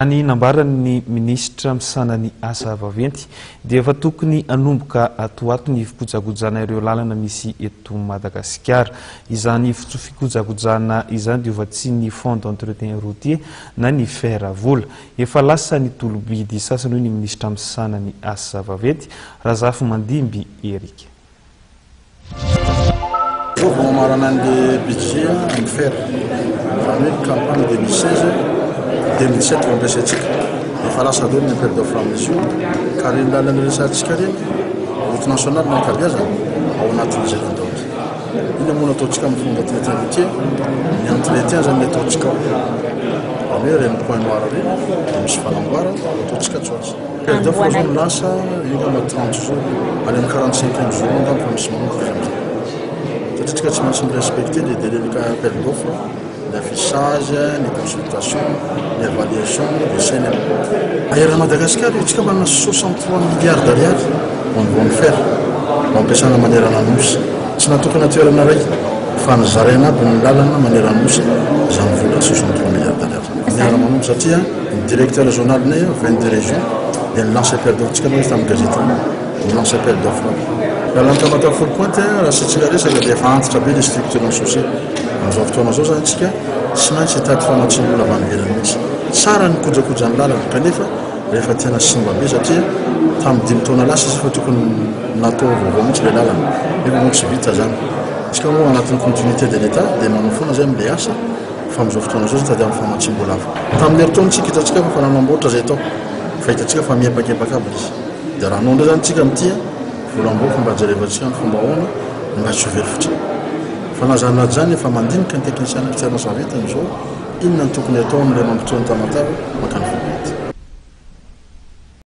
Raha ny nambaran'ny minisitra misahana ny asa vaventy dia efa tokony hanomboka ato ho ato ny fikojakojana ireo lalana misy eto Madagasikara. Izany fikojakojana izany dia hovatsian'ny Fonds d'entretien routier na ny fer vola. Efa lasa ny tolo-bidy sasany hoy ny minisitra misahana ny asa vaventy, Razafimandimby Eric. Zao vao mamarana an'le budget amin'ny fer, izany hoe campagne 2016, 2017 vao ampiasaintsika. Efa lasa daholo ny appel d'offre amin'izy io, ka ireny lalana resahantsika ireny, route nationale ny ankabeazany, ao anatin'izay daholo. Inona moa no ataontsika amin'ny fonds d'entretien routier? Ny entretien izany no ataontsika ao. Izany hoe ireny point noir ireny dia misy fanamboarana ataontsika tsy ho azy. Appel d'offre zao no lasa, io angamba 30 jours, any amin'ny 45 jours angamba efa misy manomboka izy amin'izay. Satria tsika tsy maintsy mi-respecter le délai de appel d'offre, ny affichage, ny consultation, ny évaluation, ny CNM. Eran'i Madagasikara io, tsika manana 63 milliards d'ariary au niveau ny fer, ho ampiasana manerana ny Nosy. Tsy natokana toerana iray, fa nozaraina aby ny lalana manerana ny Nosy izany vola 63 milliards d'ariary. Miara-manompo satria ny directeur régional-nay, 22 régions, dia ni-lance appel d'offre, tsika moa izy tamin'ny gazety iny, ni-lance appel d'offre aby. Lalana Tamatave Foulpointe, raha asiantsika resaka dia efa antitra be ilay structure ny chaussée. Amin'izao fotoana izao izany tsika tsy maintsy hitady famatsiam-bola avy any ivelany mihitsy. Tsara ny kojakoja ny lalana kanefa rehefa tena simba be satria tamin'ny dimy taona lasa izy efa tokony natao vaovao mihitsy ilay lalana nefa moa tsy vita izany. Tsika moa anatin'ny continuité de l'Etat dia manao foana izay amin'ilay asa fa amin'izao fotoana izao izany tadiavina famatsiam-bola hafa. Tamin'ny herintaona tsika hitantsika fa efa nanamboatra izay tao fa hitantsika fa miempakempaka aby ilay izy. Dia raha hanao indray izany tsika amin'ity volam-boaka mba jerevantsika ny fomba ahoana mba tsy ho very fotsiny. Fa na zany na tsy zany efa mandinika ny teknisiana mpitsara savety amin'izao inona no tokony atao amin'ilay mampitsoa an'i Tamatave mankany.